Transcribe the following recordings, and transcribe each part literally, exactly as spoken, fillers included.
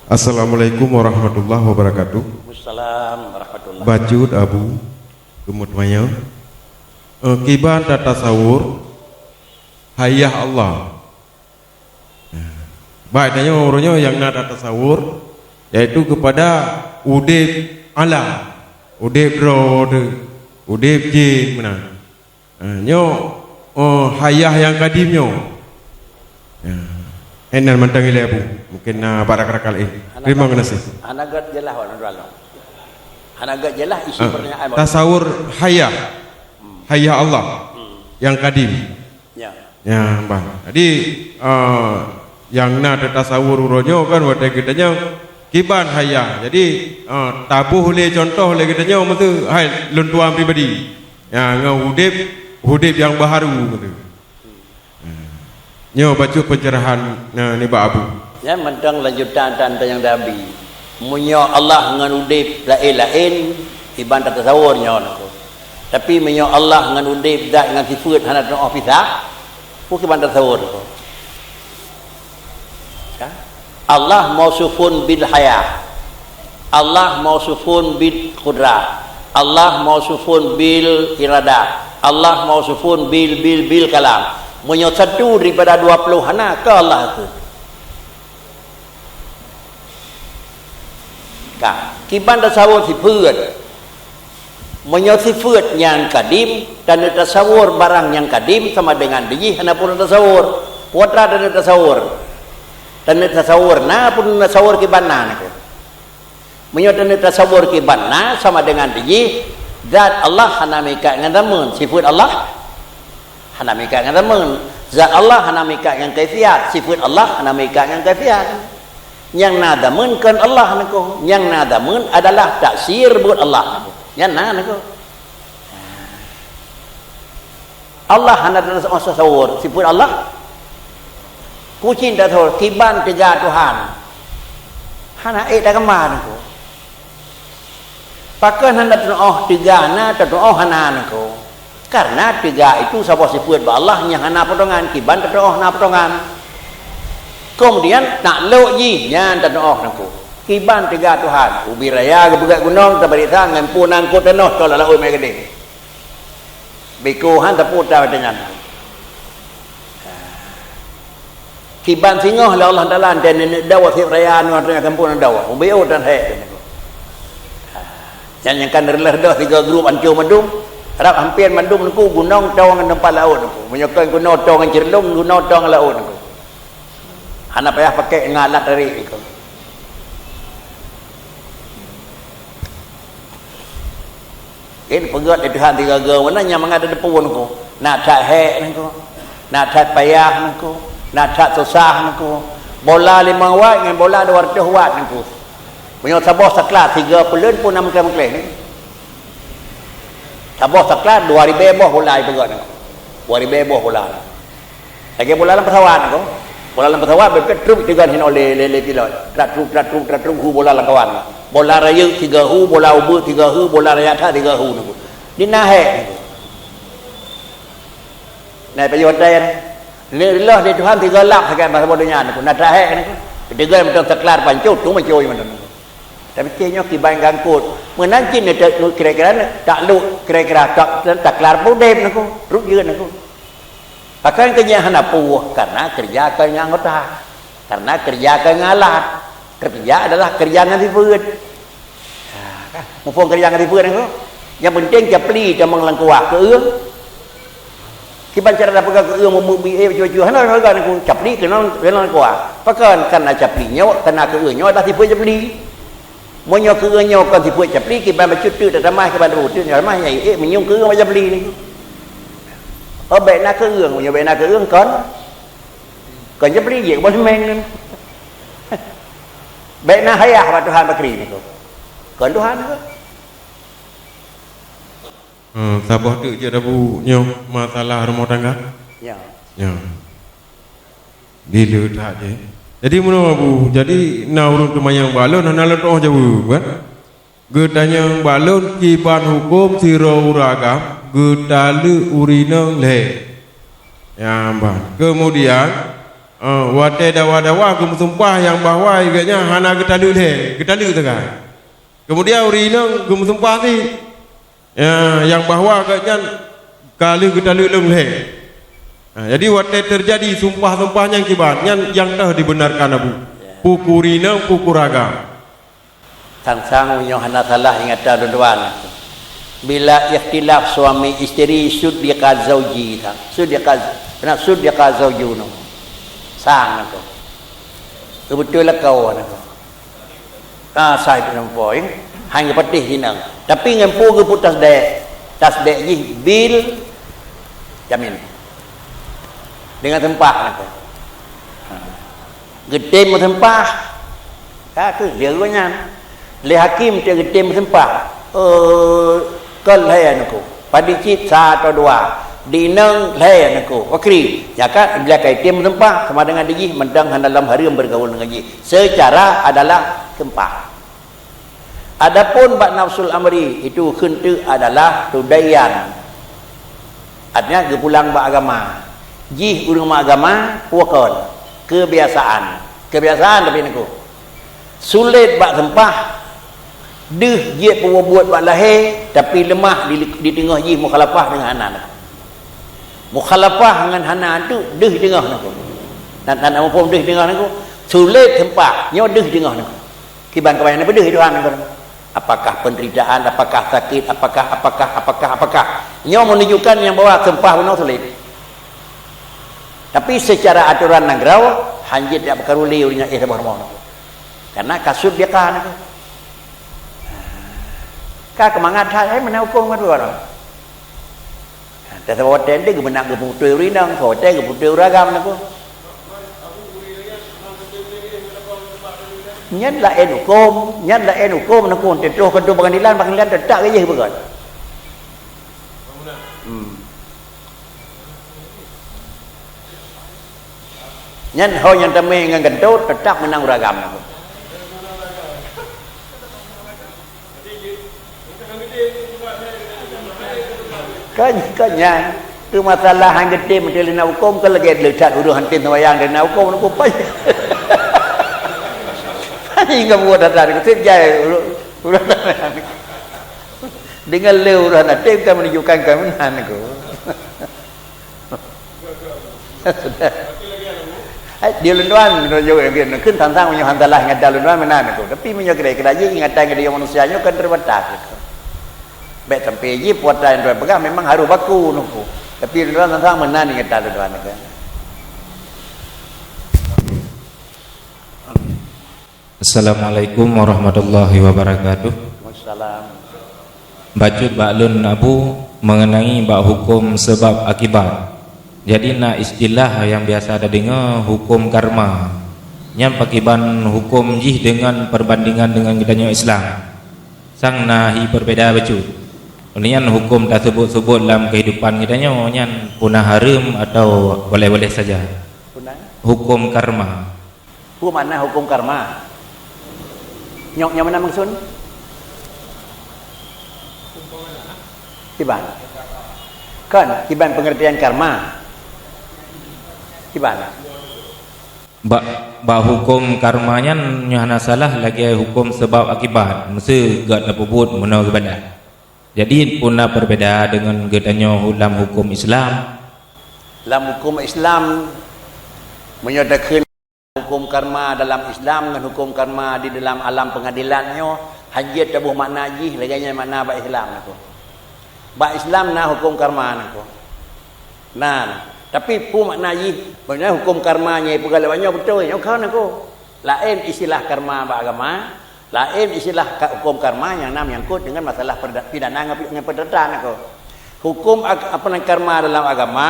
Assalamualaikum warahmatullahi wabarakatuh. Waalaikumsalam warahmatullahi. Bacut Abu, geumut maya. Eh, kiban tatasawur hayah Allah. Baik, tanyoe uroe nyoe nyang na tatasawur, yaitu kepada udeb alam, udeb droe teuh, udeb jén meunan. Ha, nyoe, oh, hayah nyang kadim nyoe. Ya. Enan mantong ilée Abu. Mungkin na bak rakan-rakan laén. Terima kasih. Hana gét jeulaih awak nyan. Hana gét jeulaih isi Ah, pertanyaan. Tasawur hayah. Hayah Allah nyang kadim. Ya. Ya, bah. Jadi, ah, nyang na tatasawur uroe nyoe kan watée geutanyoe kiban hayah. Jadi, ah, taboh lé contoh lé geutanyoe meuseu hai lôn tuan pribadi. Ya, ngon udeb, udeb nyang baharu meuseu. Nyoe bacut pencerahan, eh, nibak Abu. Nyan mantong lanjutan tan nyang Nabi. Meunyoe Allah ngon udeb laén-laén, iban tatasawur nyoe niko. Tapi meunyoe Allah ngon udeb zat ngon sifeuet hana teunoh pisah, peue kiban tatasawur niko. Kan? Allah mausufun bil hayah. Allah mausufun bil qudrah. Allah mausufun bil iradah. Allah mausufun bil, bil, bil kalam. Meunyoe satu daripada dua puluh hana, ka Allah tu. Ka. Kiban tasawur sifeuet. Meunyoe sifeuet nyang kadim, dan tasawur barang nyang kadim sama dengan dijih hana pun tasawur. Putra dan tasawur. Dan tasawur na pun tasawur kiban na niko. Meunyoe taneuk tasawur kiban na sama dengan dijih, zat Allah hana meuikat ngon zaman, sifeuet Allah hana meuikat ngon zaman. Zat Allah hana meuikat ngon kaifiat, sifeuet Allah hana meuikat ngon kaifiat. Nyang na zaman kon Allah niko. Nyang na zaman adalah taksir buet Allah niko. Nyan na niko. Allah hana tasawur sifeuet Allah. Kucing tasawur kiban teuga Tuhan. Hana ék takheun niko. Pakon hana teunoh teuga na, teunoh hana niko. Karena teuga itu saboh sifeuet bak Allah nyang hana potongan, kiban teunoh na potongan. Kemudian taklok jih nyan teunoh niko. Kiban teuga Tuhan, ubit raya geupeugah gunong tabarita ngon pun angkot teunoh tol laôt mé geudeh. Biko han teupeu tawa teuh nyan. Kiban singoh lé Allah Taala dan nenek dawa sép raya nyoe teuh gampông dawa. Ubeo dan hai. Nyan nyang kan reuloh doh tiga grup ancô mandum. Rab hampir mandum niko gunong tong ngon teumpat laôt niko. Meunyoe kon gunong tong ngon ceurlong, gunong tong ngon laôt niko. Hana payah pakai ngon alat tarék niko. Kén peugét lé Tuhan tiga-tiga, wana nyang mangat teudeupue niko. Na that hék niko. Na that payah niko. Na that susah niko. Bola limong wat ngon bola dua reutôh wat niko. Meunyoe saboh saklat tiga peuleuen pun na meukleh-meukleh niko. Saboh saklat dua ribée boh bola ipeugét niko. Dua ribée boh bola. Lagée bola lam pesawat niko. Bola lam pesawat beuke truk teugan hinoe lé, lé, lé pilot. Trak truk, trak truk, trak truk hu bola lam kawan. Bola rayeuk tiga hu, bola ubeut tiga hu, bola raya that tiga hu niko. Di na hék niko. Na payoh hotel. Lé reuloh di Tuhan tiga lap sagai bak saboh donya niko. Na that hék niko. Tiga mantong saklat pancôt tu mancoi mantong niko. Tapi ceh nyoe kiban gangkot. Meunan cit neuteuk kira-kira taklok kira-kira tak, taklar pudeb niko. Ruk jeuet niko. Pakon keujeuet hana puih? Karena kerja keu anggota. Karena kerja keu alat. Kerja adalah kerja ngon sifeuet. Ha, kan? Muphom kerja ngon sifeuet nyan, nyang penting capli tamong lam kuah keu ureueng. Kiban cara tapeugah keu ureueng meumeubi, eh, bacut-bacut, hana hareuga niko, capli keunoe, keunoe lam kuah. Pakon? Karena capli nyoe, karena keu ureueng nyoe adalah sifeuet capli. Meunyoe keu ureueng nyoe kon sifeuet capli, kiban bacut teuk tatamah, kiban ru teuk tatamah, nyang ék meunyoe keu ureueng bak capli niko. Oh, bék na keu ureueng, meunyoe bék na keu ureueng kon, kon capli jih, keuban seumeng nyan. Bék na hayah bak Tuhan bakri niko. Kon Tuhan niko. Hmm, saboh teuk jeuet Abu nyoe masalah rumoh tangga? Ya. Ya. Dileu that jih. Jadi meunyoe Abu, jadi na ureueng teumanyong bak lôn hana lôn tuoh jaweueb kan? Geutanyong bak lôn kiban huköm sidroe ureueng agam geutaleuek ureueng inong lhée. Ya, ban. Keumudian, Eh, watée dawa-dawa geumeusumpah nyang bahwa gobnyan hana geutaleuek lhée, geutaleuek sagai. Keumudian ureuëng inong geumeusumpah cit, eh, nyang bahwa gobnyan ka lheueh geutaleuek lom lhée. Eh, jadi watée teujadi sumpah-sumpah nyang kiban, nyan nyang toh dibeunarkan Abu. Peue keu ureuëng inong, peue keu ureuëng agam. Sang-sang meunyoe hana salah ingatan lôn tuan. Bila ikhtilaf suami isteri, suddiqa zauji, sang. Suddiqa, na suddiqa zaujunu. Sang nako. Beutôi lakoe nako. Ah, sai pun nampak, eh. Hanya patih jinang. Tapi ngon peue geupeu tasdek. Tasdek jih bil yamin. Dengan sumpah nako. Ha. Geutem meusumpah. Ka kheueh dia geuh nyan. Lé hakim teuk geutem meusumpah. Eh, kon lhée nako. Padit cit sa atau dua. Di inong lhée nako. Wakri. Ya kan? Bila ka item meusumpah, sama dengan dijih mantong hana lom hareuem bergaul dengan jih. Secara adalah sumpah. Adapun bak nafsul amri, itu kheun teuk adalah tudaiyan. Artinya geupulang bak agama. Jih ureuëng meuagama, peue kon. Kebiasaan. Kebiasaan tapi niko. Sulet bak sumpah, deuh jeuet peubuet bak lahé, tapi leumah di, di teungoh jih mukhalafah deungon hana niko. Mukhalafah ngon hana tu deuh di teungoh niko. Nan, nan muphom deuh di teungoh niko. Sulet sumpah, nyoe deuh di teungoh niko. Kiban keubahgiaan peudeuh Tuhan niko. Apakah penderitaan, apakah sakit, apakah, apakah, apakah, apakah. Nyoe menunjukkan nyang bahwa sumpah bunoe sulet. Tapi secara aturan nanggroe, hanjeuet jak peukaru lé ureuëng nyang éh saboh rumoh. Karena kasut dia ka niko. Ka keumangat that, hai meunan huköm ngon dua orang. Teuh saboh watée geubeuna geuputui ureuëng inong, saboh watée geuputui ureuëng agam niko. Nyan laén huköm, nyan laén huköm niko, teutoh keu pengadilan, pengadilan teutap geuh beugöt. Hmm. Nyan ho nyang teumé ngon geuntôt teutap meunang ureuëng agam. Kan, kan nyan. Tu masalah han geutem teuh lé na huköm, kan lagée le that ureuëng han tem seumayang teuh na huköm, huköm pai. Hingga buat datar, keutik jai ureuëng, ureuëng. Dengan le ureuëng han tem kan menunjukkan kan meunan niko. Sudah. Hai, di lôn tuan, lôn jaweueb lagi. Kheun sang-sang meunyoe han salah ingatan lôn tuan meunan niko. Tapi meunyoe kira-kira jih ingatan geutanyoe manusia nyoe kan terbatas. Bék sampai jih puasa nyang tuan peugah memang harôh baku niko. Tapi lôn tuan sang-sang meunan ingatan lôn tuan niko. Assalamualaikum warahmatullahi wabarakatuh. Waalaikumsalam. Bacut bak lôn Abu mengenai bak huköm sebab akibat. Jadi na istilah nyang biasa tadeungoe huköm karma. Nyan pakiban huköm jih deungon perbandingan deungon geutanyoe Islam. Sang na hi berbeda bacut. Nyan huköm taseubut-seubut lam kehidupan geutanyoe nyan puna hareuem atau boleh-boleh saja. Puna? Huköm karma. Peue makna huköm karma? Nyoe, nyoe meunan maksud? Kiban? Kan, kiban pengertian karma? Kiban? Bak, bak huköm karma nyan nyoe hana salah lagée huköm sebab akibat, meusé gét tapeubuet meunoe geubalah. Jadi, peue na perbeda deungon geutanyoe lam huköm Islam? Lam huköm Islam, meunyoe takheun huköm karma dalam Islam ngon huköm karma di dalam alam pengadilan nyoe, hanjeuet taboh makna jih lagée nyan makna bak Islam nako. Bak Islam na huköm karma nako. Nah, tapi peue makna jih? Makna huköm karma nyang peugah lewat nyoe beutôi, nyoe ka nako. Laén istilah karma bak agama, laén istilah ka-, huköm karma nyang na menyangkut dengan masalah perda-, pidana ngon pi-, ngon perdata nako. Huköm ag-, apa nan karma dalam agama,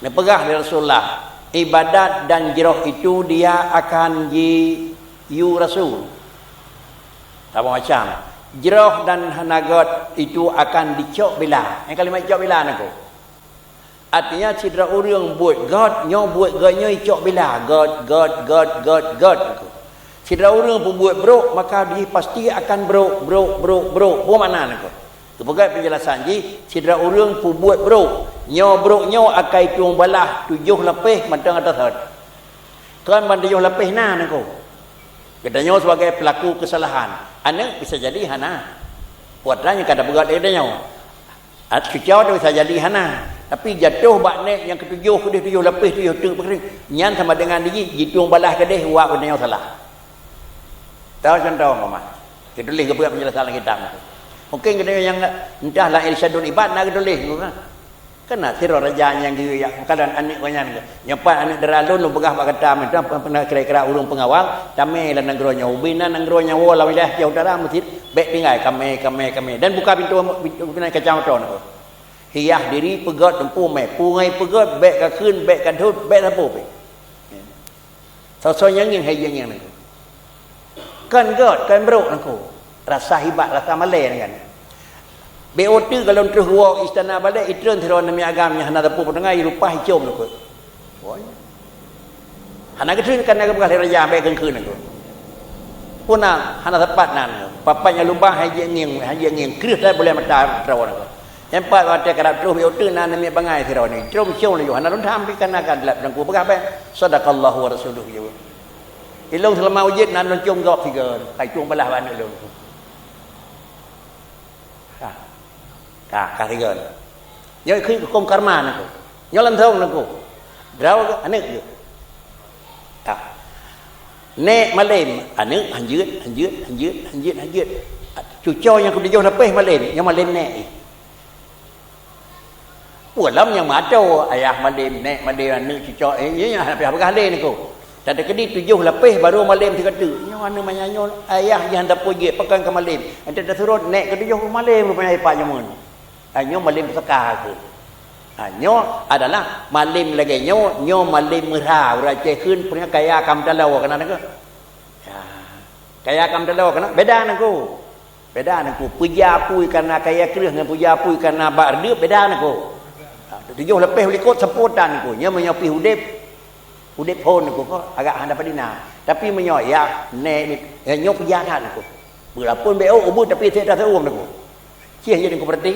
neupeugah lé Rasulullah, ibadat dan jroh itu dia akan jiyue Rasul. Saboh macam. Jroh dan hana gét itu akan dicok bila. Nyang kalimat cok bila nako. Artinya, sidroe ureuëng buet gét, nyoe buet gét nyoe icok bila, gét, gét, gét, gét, gét. Sidroe ureuëng peubuet brok, maka jih pasti akan brok, brok, brok, brok. Peue makna niko? Geupeugah penjelasan jih, sidroe ureuëng peubuet brok, nyoe brok nyoe akai tueng balah tujoh lapéh mantong atasan. Kon ban tujoh lapéh na, Teungku. Geutanyoe sebagai pelaku kesalahan. Aneuk bisa jadi hana. Putra nyang ka tapeugöt lé geutanyoe. Cucoe tu bisa jadi hana. Tapi jatuh bak nek nyang keutujôh keudeh tujoh lapéh tujoh teuk peukeureung, nyan sama dengan jih jitueng balaih keudeh wak geutanyoe salah. Tahu contoh umpama. Geutuléh geupeugah penjelasan lam kitab. Mungkin geutanyoe nyang entah lam Irsyadul Ibad na geutuléh. Kan na sidroe raja nyang geuyue jak meukalon aneuk gobnyan. Nyoe pat aneuk dara lôn, lôn peugah bak gata, meunan kira-kira ureuëng peungawal, tamé lam nanggroe nyoe. Ubé na nanggroe nyang woe lam wilayah Aceh Utara, meusit, bék tinggai, kamé, kamé, kamé. Dan buka pintoe, pintoe, pintoe kacamata nanggroe. Hiah diri peugöt teumpu mé, pungai peugöt, bék kakheun, bék kadhôt, bék sapeue pih. Soe-soe nyang ngieng hai jeuet ngieng nanggroe. Kon gét, kon brok nanggroe. Rasa hibat, rasa malée nyan. Beu teuk ka lôn troh woe istana balek, itreun sidroe namiet agam nyang hana teupeu peuteungai, irupah icom nanggroe. Woi. Hana geutreun kan na geupeugah lé raja bék kheun-kheun nanggroe. Puna hana teumpat nan. Papan nyang lubang hai jeuet ngieng, hai jeuet ngieng. Kreueh that bulée mata droe nanggroe. Nyang pat watée karab troh beu teuk na namiet bangai sidroe ni. Trom com laju hana lôn tham pih kana ka dilap teungku peugah bék. Sadaqallahu wa rasuluh jaweueb. Ilôn seulama ujeut na lôn com gob sigoe. Kai tueng balaih bak aneuk lôn. Ka. Ka, ka sigoe. Nyoe kheun huköm karma nanggroe. Nyoe langsong nanggroe. Droe aneuk jeuet. Ka. Nek malém, aneuk hanjeuet, hanjeuet, hanjeuet, hanjeuet, hanjeuet. Cucoe nyang keutujôh lapéh malém, nyoe malém nek. Peue lom nyang meuato, ayah malém, nek malém, aneuk cucoe, eh, nyan hana payah peugah lé nanggroe. Teukeudi tujôh lapéh baru malém sigoe teuk. Nyoe aneuk manyak nyoe, ayah jih hana peue jeuet, pakon ka malém. Entah tasuruh nek keutujôh malém rupanya ipak jameun. Ha, nyoe malém pusaka tu. Ha, nyoe adalah malém lagée nyoe, nyoe malém meurha, ureuëng Aceh kheun, peureunyoe kaya ka meutaloe keunan nanggroe. Ya. Kaya ka meutaloe keunan, beda nanggroe. Beda nanggroe. Puja apui kana kaya kreueh ngon puja apui kana bak reudeup, beda nanggroe. Ha, tujôh lapéh likot sampôh tan nanggroe. Nyoe meunyoe pih udeb, udeb phon nanggroe ko, agak hana padina. Tapi meunyoe ya, nek, ya, nyoe puja that nanggroe. Beulapon bék oh, ubeut tapi sek taseuuem nanggroe. Cih jadi nanggroe berarti.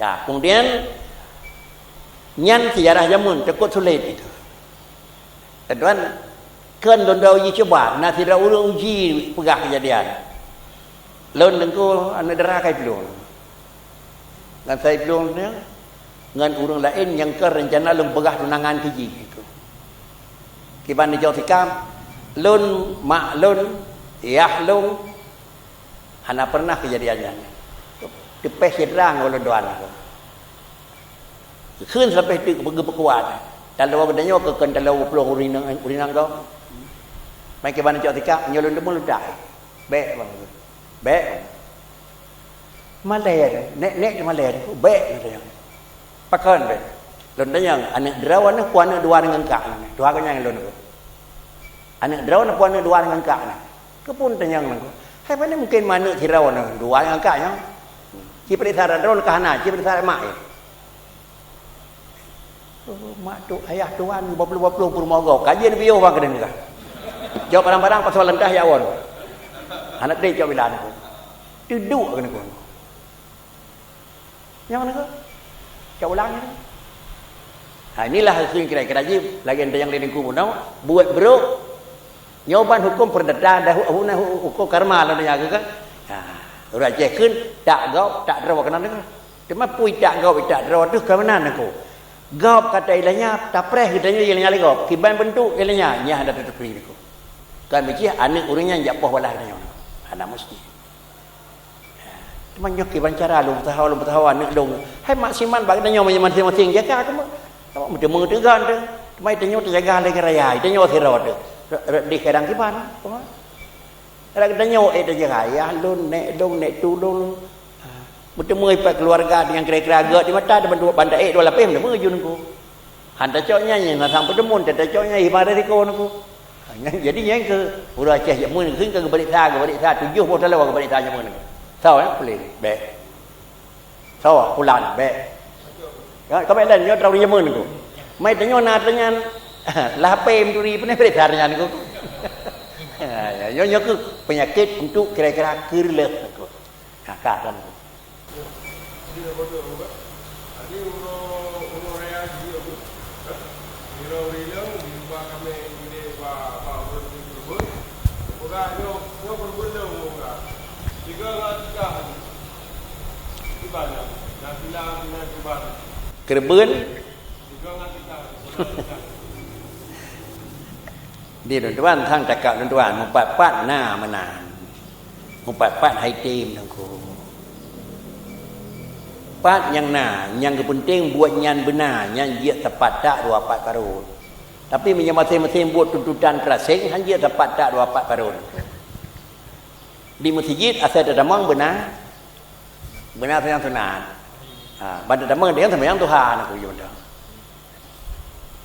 Ya, kemudian nyan sejarah jameun teukot sulet itu. Tuan, kon lôn dau uji cuba, na sidroe ureuëng uji peugah keujadian. Lôn teungku aneuk dara kai plueng. Ngon sai plueng nyan, ngon ureuëng laén nyang ka reuncana lôn peugah tunangan keu jih. Kiban neujok sikam, lôn, mak lôn, yah lôn, hana pernah keujadian nyan. Teupéh syedara ngon ulôn dua nanggroe. Kheun sampé teuk geupeukuat. Taloe geutanyoe keu kon taloe ploh ureuëng inong, ureuëng inong gob. Mai kiban cok sikap, nyoe lôn deungoe lôn tai. Bék bang. Bék. Malée, nek-nek malée, bék katanya. Pakon bék. Lôn tanyong, aneuk droe nyoe peue aneuk dua ngon kak nyoe. Dua ngon nyang lôn. Aneuk droe nyoe peue aneuk dua ngon kak nyoe. Keupeue tanyong nanggroe. Hai pane mungken aneuk sidroe nyoe, dua ngon kak nyoe. Ci peuriksa droe ka hana, ci peuriksa mak nyoe. Oh, mak tu, ayah tuan, baploh-baploh peurumoh gob. Kaji neupiôh bang keuneuk nikah. Jaweueb barang-barang pasal leuntah ya awon. Aneuk deh jaweueb bila nanggroe. Teuduek keuneuk. Nyang mana ke? Cak ulang ni. Ha, inilah hukum kira-kira jih. Lagi ada yang lain kubu nau. Buat buruk. Nyoe ban hukum perdata, dah hu-, hu-, hu-, hukum karma lah dia ke kan? Ha, ureuëng Aceh kheun, tak gob, tak droe keunan deungoe. Teuma pui tak gob, tak droe tu ka meunan aku. Gob kata ilanya, tapreh geutanyoe ilanya lé gob. Kiban bentuk ilanya, nyah ada tutup diri aku. Kan bicih aneuk ureuëng nyan jak poh walah geutanyoe. Hana mesti. Teuma nyoe kiban cara lôn peusaho, lôn peusaho aneuk lôn. Hai maksimal bak geutanyoe meunyoe maséng-maséng jaga teuma. Teuma meuteumé teugan teuh. Teuma tanyoe teujaga lé raya, tanyoe sira teuh. Rot, rot deh kadang kiban. Teuma. Rot geutanyoe eh teujaga, ayah lôn, nek lôn, nek tu lôn. Meuteumé ipat keuluwarga nyang kira-kira gét di mata, teuma dua banda eh dua lapéh meuteumé jun ku. Han tacok nyan, nyan na sang peuteumon, tacok nyan, iman risiko nangku. Jadi nyan keu ureuëng Aceh jameun kheun ka geubaliksa, geubaliksa, tujoh boh taloe geubaliksa jameun. Soe, eh, puléh, bék. Soe, pulan, bék. Ya, ka bék laén, nyoe droe jameun nangku. Mai tanyoe na teuh nyan, lah H P meuturi, peunah baliksa nyan nangku. Ya, ya, nyoe, nyoe keuh penyakit untuk kira-kira keu reuloh nangku. Nah, ka, ka nangku. Jadi, uroe, uroe raya jih, uroe rileng, di rumah kami, di rumah Keureubeuen. Di lôn tuan, sang cakap lôn tuan, mupat-pat na meunan. Mupat-pat hai tem Teungku. Pat nyang na, nyang geupeunténg buet nyan beuna, nyan jeuet sapat tak dua pat karot. Tapi meunyoe maséng-maséng buet tuntutan teuraseng, han jeuet sapat tak dua pat karot. Di meuseujid asai tatamong beuna, beuna seumayang sunat. Ha, ban tatamong dengan seumayang duha, Teungku, ya beutôi.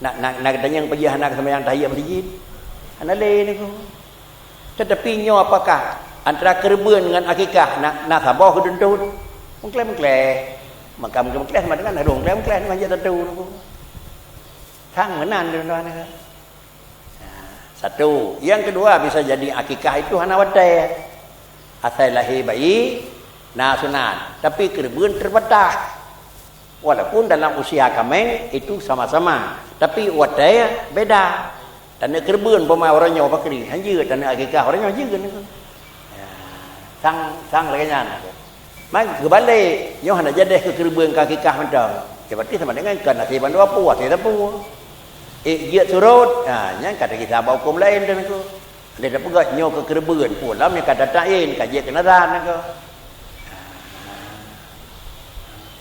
Nak, nak, nak tanyong peujeuet hana seumayang tahiyat meuseujid? Hana lé, Teungku. Tetapi nyoe apakah antara keureubeuen ngon akikah na, na saboh geutuntut? Meukleh-meukleh. Maka meukleh-meukleh sama dengan harôh meukleh-meukleh, nyoe hana jeuet satu, Teungku. Sang meunan, Teungku. Nah, satu. Yang kedua, bisa jadi akikah itu hana watèe. Asai lahé bayi, na sunat. Tapi keureubeuen terbatas. Walaupun dalam usia kameng itu sama-sama, tapi watèe beda. Taneuk keureubeuen poma uroe nyoe pakri, han jeuet, taneuk akikah uroe nyoe jeuet. Ya, sang, sang lagèe nyan. Man geubalek, nyoe hana jadeh keu keureubeuen keu akikah mantong. Ya, berarti sama dengan kon até bandua pue, até sapeue. Eh, jeuet surot, ha, nyan ka teugisa bak huköm laén, Teungku. Lé tapeugah nyoe keu keureubeuen, pulang nyoe ka tatain, ka jeuet keu nazar nyoe keu.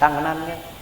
Sang nan nyoe.